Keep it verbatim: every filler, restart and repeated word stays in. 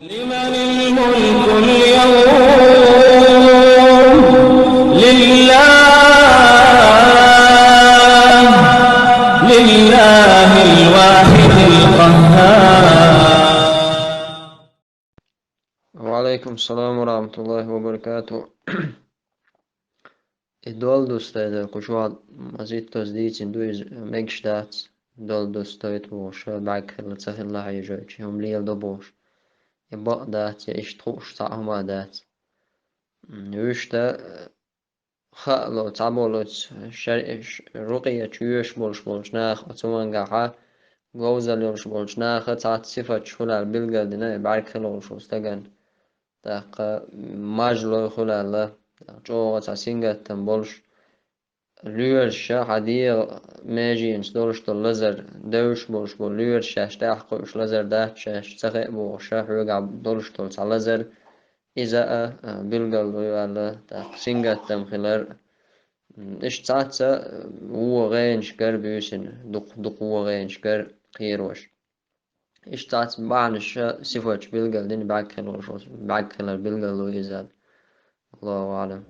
لمن الملك اليوم؟ لله، لله الواحد القهار. وعليكم السلام ورحمة الله وبركاته. И дола дустайзар кху чохь мазиттаза дийцина ду иза, мегаш дац, дола дустайта бохуш, бӀаьрг хилла ца хилла хьийжойту, хӀума леладо бохуш. Я бакъ дац, я иштта хууш цхьа а хӀума дац. М, вуьшта, хаало, цхьаболуьйту шари-, ш-, рукъе чу йоьшуш болуш болчу наха, оцу мангахьа говзалла йолуш болчу наха цхьацца сифаташ хуьлал билгалдина, и бӀаьрг хилла волуш волу стагана. ТӀаккха мажлой хуьлаьлла, чӀогӀа цхьа сингаттам болуш, лоьраша хьан дегӀан меженца долуш долу лазар, девзаш болуш болу лоьраша шаьш тӀаьхьа кхуьуш лазар дац, шаьш ца хаа бохуша, хьоьгахь долуш долу цхьа лазар, иза а, а, билгалдо аьлла, тӀаккха сингаттам хилар. М, иштта цхьацца, а, вон гӀенаш гар буьйсина, дукха, дукха вон гӀенаш гар кхерош. Иштта цхьацца бахьанаш, сифаташ билгалдина бӀаьрг хилла волуш, бӀаьрг хилар билгалдо иза. Аллаху аӀлам.